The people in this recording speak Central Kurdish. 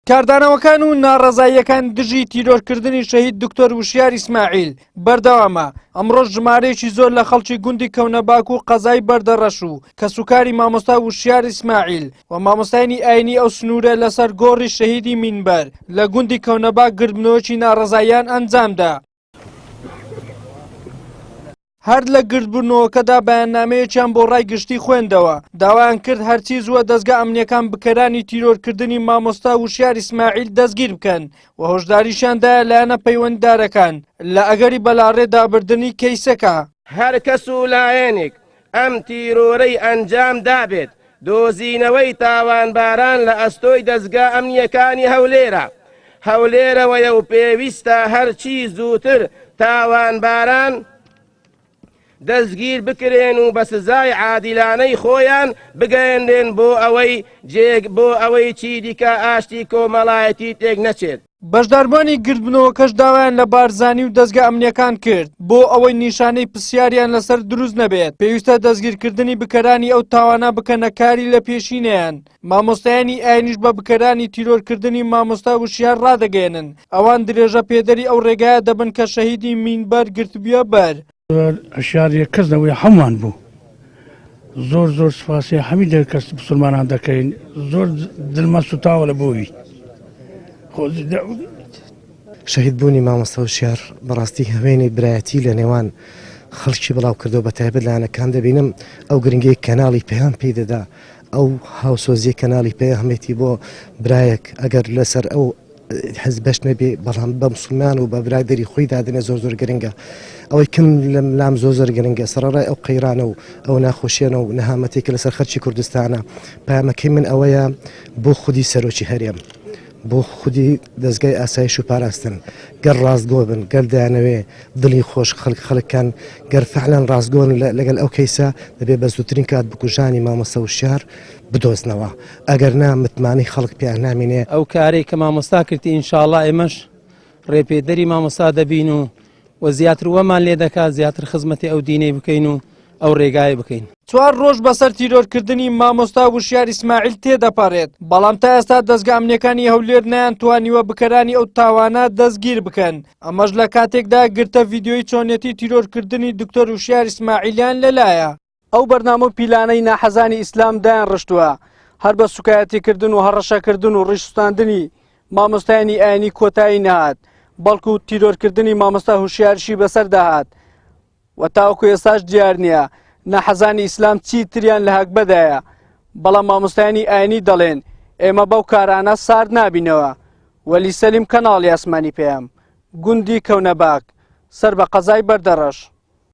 کاردانەوەکان و ناڕەزاییەکان دژی تیرۆرکردنی شەهید دکتۆر وشیار ئیسماعیل بەردەوامە، ئەمڕۆش ژمارەیەکی زۆر لە خەڵکی گوندی کەونەباک و قەزای بەردەڕەش و کەسوکاری مامۆستا وشیار ئیسماعیل و مامۆستایانی ئاینی ئەو سنوورە لەسەر گۆڕی شەهیدی مینبەر لە گوندی کەونەباک گردبوونەوەکی ناڕەزاییان ئەنجامدا. هەر لە گردبوونەوەکەدا بەیاننامەیەکیان بۆ ڕای گشتی خوێندەوە، داوایان کرد هەرچی زووە دەزگا ئەمنییەکان بکەرانی تیرۆرکردنی مامۆستا وشیار ئیسماعیل دەستگیر بکەن و هۆشداریشیان دایە لایەنە پەیوەندیدارەکان لە ئەگەری بەلاڕێدابردنی کەیسەکە. هەر کەس و لایەنێک ئەم تیرۆرەی ئەنجام دابێت، دۆزینەوەی تاوانباران لە ئەستۆی دەزگا ئەمنییەکانی هەولێرە هەولێرەوەیە و پێویستە هەرچی زووتر تاوانباران دەستگیر بکرێن و بە سزای عادیلانەی خۆیان بگەیەنرێن بۆ ئەوەی جێگ بۆ ئەوەی چیدیکە ئاشتی کۆمەڵایەتی تێک نەچێت. بەشداربووانی گردبوونەوەکەش داوایان لە بارزانی و دەزگا ئەمنییەکان کرد بۆ ئەوەی نیشانەی پرسیاریان لەسەر دروست نەبێت، پێویستە دەستگیرکردنی بکەرانی ئەو تاوانە بکەنە کاری لە پێشینەیان، مامۆستایانی ئاینیش بە بکەرانی تیرۆرکردنی مامۆستا وشیار ڕادەگەیەنن، ئەوان درێژە پێدەری ئەو ڕێگایە دەبن کە شەهیدی مینبەر گرتبوویە بەر. هەشیار یەک کەس نەبوو هەمووان بوو زۆر زۆر سپاسی هەمی دەرکەس مسلمانان دەکەین زۆر دلمان سوتاوە لە بۆی. شەهید بوونی مامۆستا وشیار بەڕاستی هەوێنی برایەتی لە نێوان خەڵکی بڵاو کردەوە بە تایبەت لایەنەکان دەبینم ئەو گرنگی کەناڵی پەیام پێی دەدا ئەو هاوسۆزیە کەناڵی پەیامێتی بۆ برایەک ئەگەر لەسەر ئەو حزبەش نەبێ بەڵام بە مسلمان و بە برادری خۆی دادنێ زۆر زۆر گرنگە ئەوەی کم لەم لام زۆر زۆر گرنگە سەرەڕای ئەو قەیرانە و ئەو ناخۆشیەنە و نەهامەتێک لەسەر خەرکی کوردستانە پامەکەی من ئەوەیە بۆ خودی سەرۆکی هەرێم بۆ خودی دەستگای ئاسایش و پاراستن گەر ڕاستگۆ بن گەر دەیانەوێ دڵی خۆش خەڵک خەڵکان گەر فعلەن ڕاستگۆن لەگەل ئەو کەیسە دەبێ بە زووترین کات بکوژانی مامۆستا وشیار بدۆزنەوە ئەگەر نا متمانەی خەڵک پێیان نامینێ. ئەو کارەی کە مامۆستا کردی ان شاءاللە ئێمەش ڕێپێدەری مامۆستا دەبین و و زیاتر وەمان لێ دەکات زیاتر خزمەتی ئەو دینەی بکەین و ئەو ڕێگایە بکەین. چوار ڕۆژ بەسەر تیرۆرکردنی مامۆستا وشیار ئیسماعیل تێدەپەڕێت، بەڵام تا ئێستا دەزگا ئەمنییەکانی هەولێر نەیانتوانیوە بکەرانی ئەو تاوانە دەستگیر بکەن، ئەمەش لە کاتێکدا گرتە ڤیدیۆیی چۆنیەتی تیرۆرکردنی دکتۆر وشیار ئیسماعیلیان لەلایە. ئەو بەرنامە و پیلانەی ناحەزانی ئیسلام دایان ڕشتووە هەر بە سوکایەتیکردن و هەڕەشەکردن و ڕیشسوتاندنی مامۆستایانی ئاینی کۆتایی نەهات، بەڵکو تیرۆرکردنی مامۆستا هوشیارشی بەسەردا هات و تاوەکو ئێستاش دیار نییە ناحەزانی ئیسلام چی تریان لە هەگبەدایە، بەڵام مامۆستایانی ئاینی دەڵێن ئێمە بەو کارانە سارد نابینەوە. وەلی سەلیم کەناڵی ئاسمانی پەیام، گوندی کەونەباک، سەر بە قەزای بەردەڕەش.